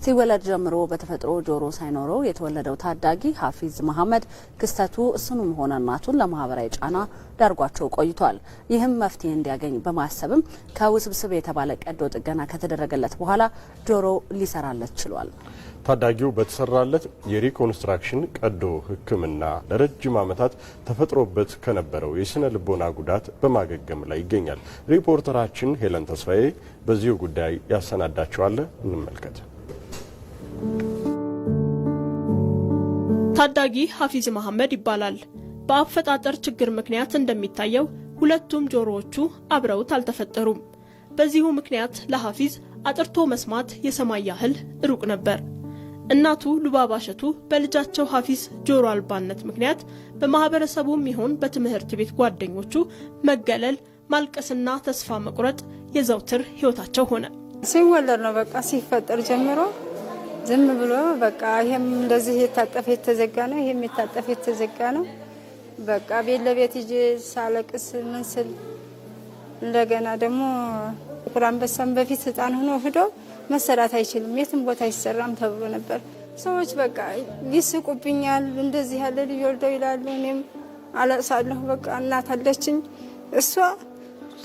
ሲወለድ ጀምሮ በተፈጥሮ ጆሮ ሳይኖረው የተወለደው ታዳጊ ሀፊዝ መሐመድ ክስተቱ እሱንም ሆነ እናቱን ለማህበራዊ ጫና ዳርጓቸው ቆይቷል። ይህም መፍትሄ እንዲያገኝ በማሰብም ከውስብስብ የተባለ ቀዶ ጥገና ከተደረገለት በኋላ ጆሮ ሊሰራለት ችሏል። ታዳጊው በተሰራለት የ reconstruction ቀዶ ሕክምና ለረጅም ዓመታት ተፈጥሮበት ከነበረው የስነ ልቦና ጉዳት በማገገም ላይ ይገኛል። ሪፖርተራችን ሄለን ተስፋዬ በዚሁ ጉዳይ ያሰናዳችው አለ፣ እንመልከት። ታዳጊ ሀፊዝ መሐመድ ይባላል። በአፈጣጠር ችግር ምክንያት እንደሚታየው ሁለቱም ጆሮዎቹ አብረውት አልተፈጠሩም። በዚሁ ምክንያት ለሀፊዝ አጥርቶ መስማት የሰማይ ያህል ሩቅ ነበር። እናቱ ሉባባ ሸቱ በልጃቸው ሀፊዝ ጆሮ አልባነት ምክንያት በማህበረሰቡም ይሁን በትምህርት ቤት ጓደኞቹ መገለል፣ ማልቀስና ተስፋ መቁረጥ የዘውትር ህይወታቸው ሆነ። ሲወለድ ነው፣ በቃ ሲፈጠር ጀምሮ ዝም ብሎ በቃ ይሄም እንደዚህ የታጠፈ የተዘጋ ነው፣ ይሄም የታጠፈ የተዘጋ ነው። በቃ ቤት ለቤት ይዤ ሳለቅስ ምን ስል እንደገና ደግሞ ጥቁር አንበሳም በፊት ህፃን ሆኖ ሂዶ መሰራት አይችልም፣ የትም ቦታ አይሰራም ተብሎ ነበር። ሰዎች በቃ ይስቁብኛል፣ እንደዚህ ያለ ልጅ ወልደው ይላሉ። እኔም አለቅሳለሁ። በቃ እናት አለችኝ፣ እሷ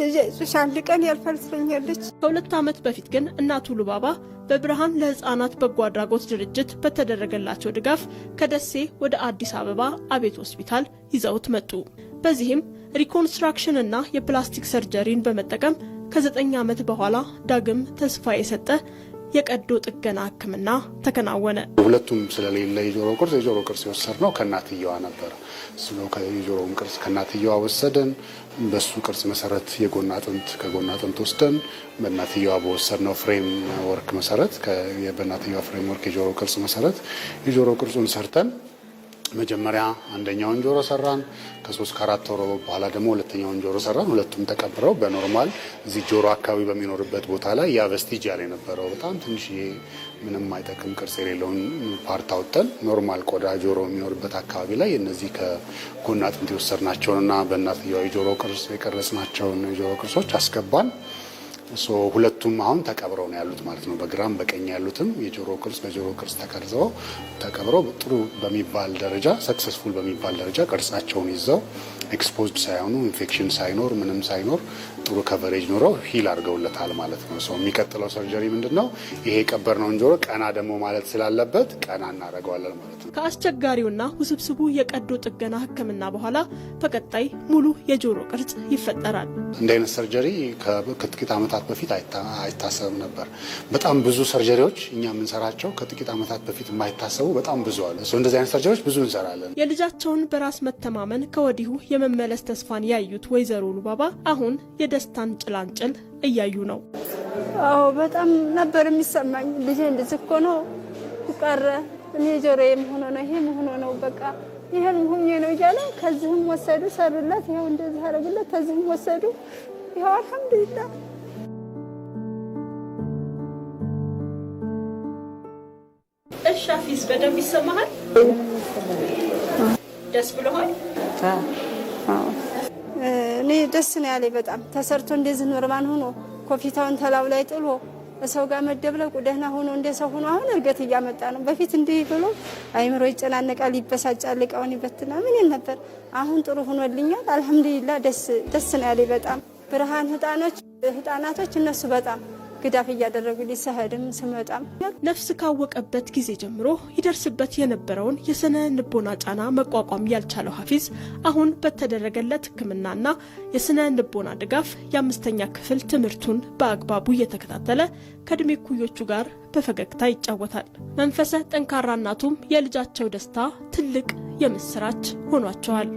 ልጄ አንድ ቀን ያልፋል ትለኛለች። ከ2 ዓመት በፊት ግን እናቱ ሉባባ በብርሃን ለህፃናት በጎ አድራጎት ድርጅት በተደረገላቸው ድጋፍ ከደሴ ወደ አዲስ አበባ አቤት ሆስፒታል ይዘውት መጡ። በዚህም reconstruction እና የ plastic surgery ን በመጠቀም ከ9 ዓመት በኋላ ዳግም ተስፋ የሰጠ የቀዶ ጥገና ሕክምና ተከናወነ። ሁለቱም ስለሌለ የጆሮ ቅርጽ የወሰድነው ከእናትየዋ ነበር። የጆሮውን ቅርጽ ከእናትየዋ ወሰደን። በሱ ቅርጽ መሰረት የጎን አጥንት ከጎን አጥንት ወስደን በእናትየዋ በወሰድነው framework መሰረት፣ በእናትየዋ framework የጆሮ ቅርጽ መሰረት የጆሮ ቅርጹን ሰርተን መጀመሪያ አንደኛውን ጆሮ ሰራን። ከ3 ከ4 ወር በኋላ ደግሞ ሁለተኛውን ጆሮ ሰራን። ሁለቱም ተቀብረው በ normal እዚህ ጆሮ አካባቢ በሚኖርበት ቦታ ላይ ያ vestigial የነበረው በጣም ትንሽዬ ምንም አይጠቅም ቅርጽ የሌለውን part አውጥተን normal ቆዳ ጆሮ የሚኖርበት አካባቢ ላይ እነዚህ ከጎን አጥንት የወሰድናቸውንና በእናትየዋ የጆሮ ቅርጽ የቀረጽናቸውን የጆሮ ቅርጾች አስገባን። So ሁለቱም አሁን ተቀብረው ነው ያሉት ማለት ነው። በግራም በቀኝ ያሉትም የጆሮ ቅርጽ በጆሮ ቅርጽ ተቀርጸው ተቀብረው ጥሩ በሚባል ደረጃ፣ successful በሚባል ደረጃ ቅርጻቸውን ይዘው exposed ሳይሆኑ፣ ኢንፌክሽን ሳይኖር፣ ምንም ሳይኖር፣ ጥሩ coverage ኖረው heal አድርገውለታል ማለት ነው። So የሚቀጥለው surgery ምንድን ነው? ይሄ የቀበርነውን ጆሮ ቀና ደግሞ ማለት ስላለበት ቀና እናደርገዋለን ማለት ነው። ከአስቸጋሪውና ውስብስቡ የቀዶ ጥገና ሕክምና በኋላ በቀጣይ ሙሉ የጆሮ ቅርጽ ይፈጠራል። እንዲህ አይነት surgery ከጥቂት ዓመታት በፊት አይታሰብም ነበር። በጣም ብዙ surgery ዎች እኛ የምንሰራቸው ከጥቂት ዓመታት በፊት የማይታሰቡ በጣም ብዙ አሉ። እንደዚህ አይነት surgery ዎች ብዙ እንሰራለን። የልጃቸውን በራስ መተማመን ከወዲሁ የመመለስ ተስፋን ያዩት ወይዘሮ ሉባባ አሁን የደስታን ጭላንጭል እያዩ ነው። አዎ፣ በጣም ነበር የሚሰማኝ። ልጄ እንደዚህ እኮ ነው ቀረ፣ እኔ ጆሮዬም ሆኖ ነው፣ ይሄም ሆኖ ነው፣ በቃ ይሄን ሆኜ ነው እያለ ከዚህም ወሰዱ ሰሩለት፣ ይኸው እንደዚህ አደረጉለት፣ ከዚህም ወሰዱ፣ ይኸው አልሐምዱሊላህ። እሺ ሀፊዝ፣ በደንብ ይሰማሃል? ደስ ብሎሃል? እኔ ደስ ነው ያለኝ በጣም። ተሰርቶ እንደዚህ normal ሆኖ ኮፊታውን ተላው ላይ ጥሎ ሰው ጋር መደብለቁ ደህና ሆኖ እንደ ሰው ሆኖ አሁን እድገት እያመጣ ነው። በፊት እንዲህ ብሎ አይምሮ ይጨናነቃል፣ ይበሳጫል፣ እቃውን ይበትናል። ምን ይል ነበር። አሁን ጥሩ ሆኖልኛል። አልሐምዱሊላህ፣ ደስ ደስ ነው ያለኝ በጣም። ብርሃን ህጣኖች ህጣናቶች እነሱ በጣም ግዳፍ እያደረጉልኝ ስሄድም ስመጣም። ነፍስ ካወቀበት ጊዜ ጀምሮ ይደርስበት የነበረውን የስነ ልቦና ጫና መቋቋም ያልቻለው ሀፊዝ አሁን በተደረገለት ሕክምናና የስነ ልቦና ድጋፍ የአምስተኛ ክፍል ትምህርቱን በአግባቡ እየተከታተለ ከእድሜ ኩዮቹ ጋር በፈገግታ ይጫወታል። መንፈሰ ጠንካራ እናቱም የልጃቸው ደስታ ትልቅ የምስራች ሆኗቸዋል።